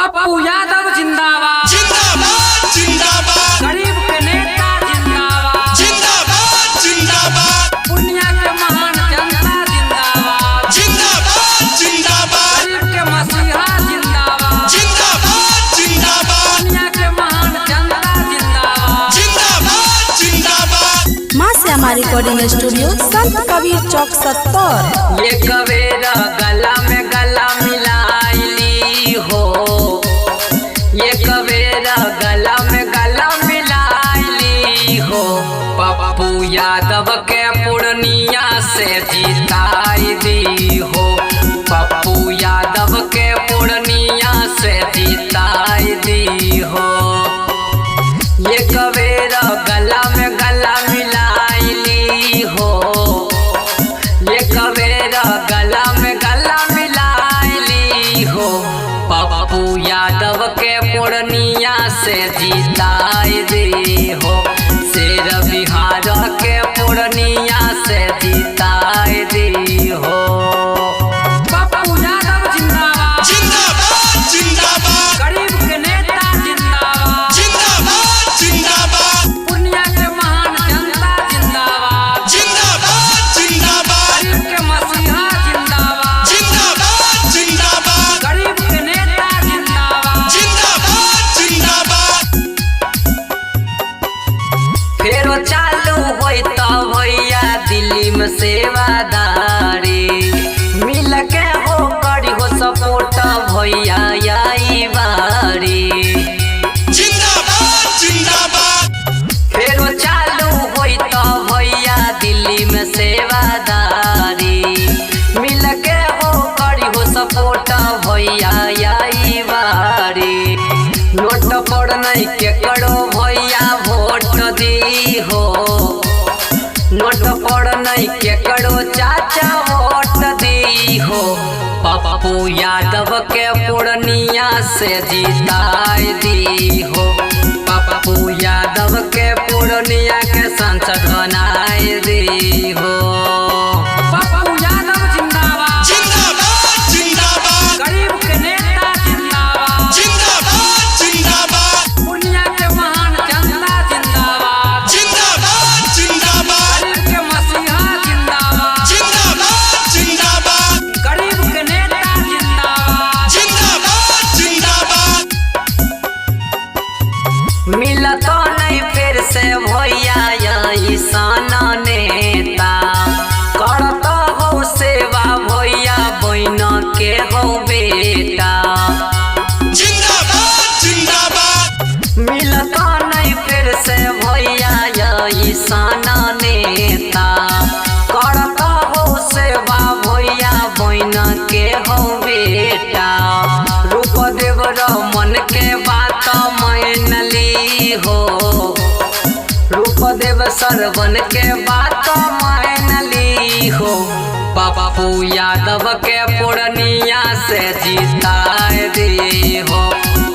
पप्पू यादव जिंदाबाद। जिंदाबाद जिंदाबाद। गरीब के नेता जिंदाबाद। जिंदाबाद जिंदाबाद। पूर्णिया के महान जनता जिंदाबाद। जिंदाबाद जिंदाबाद। गरीब के मसीहा जिंदाबाद। जिंदाबाद जिंदाबाद। पूर्णिया के महान जनता जिंदाबाद। जिंदाबाद जिंदाबाद। माँ श्यामा रिकॉर्डिंग स्टूडियो, संत कबीर चौक, सत्तर। ये कवेरा गला में गला मिलाइली हो, ये कवेरा गला में गला मिलाइली हो, पप्पू यादव के पूर्णिया से जिताई दी हो, पप्पू यादव के पूर्णिया से जिताई दी हो। ये कवेरा गला में गला मिलाइली हो, ये कवेरा गला में गला मिलाइली हो, पप्पू यादव के पूर्णिया से जिताई दी हो, शेर बिहार के पूर्णिया से जिताई दी हो। पप्पू यादव जिंदाबाद। जिंदाबाद जिंदाबाद। गरीब के नेता जिंदाबाद। जिंदाबाद जिंदाबाद। पूर्णिया के महान जनता जिंदाबाद। जिंदाबाद जिंदाबाद। गरीब के मसीहा जिंदाबाद। जिंदाबाद जिंदाबाद। गरीब के नेता जिंदाबाद। जिंदाबाद जिंदाबाद। फेरो चालू होई तो भैया दिल्ली में सेवादारी, मिल के हो करी हो सपोर्ट भैया आई बारी। जिंदाबाद जिंदाबाद। फेरो चालू होई तो भैया दिल्ली में सेवादारी, मिल के हो करी हो सपोर्ट भैया आई बारी। नोट पर नहीं के करो भैया वोट दी हो, नोट पर नहीं के करो चाचा वोट दी हो, पप्पू यादव के पूर्णिया से जिताई दी हो, पप्पू यादव के पूर्णिया के सांसद बनाई दी हो। पप्पू यादव जिंदाबाद। जिंदाबाद जिंदाबाद। गरीब के नेता जिंदाबाद। जिंदाबाद जिंदाबाद। पूर्णिया के महान जनता जिंदाबाद। जिंदाबाद जिंदाबाद। गरीब के मसीहा जिंदाबाद। जिंदाबाद जिंदाबाद। गरीब के नेता जिंदाबाद। जिंदाबाद जिंदाबाद। मिलत नहीं फिर से भैया ऐसा नेता, करत हो सेवा भैया बहन के हो बेटा। जिंदाबाद जिंदाबाद। मिलत नहीं फिर से भैया ऐसा नेता, करत हो सेवा भैया बहन के हो बेटा। रूप देव मन के बात मान ली हो, रूप देव सरवन के बात मान ली हो, पप्पू यादव के पूर्णिया से जिताए दी हो,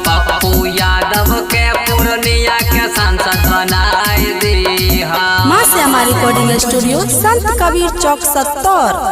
पप्पू यादव के पूर्णिया के सांसद बनाए दी हो। माँ श्यामा रिकॉर्डिंग स्टूडियो, संत कबीर चौक, सत्तर।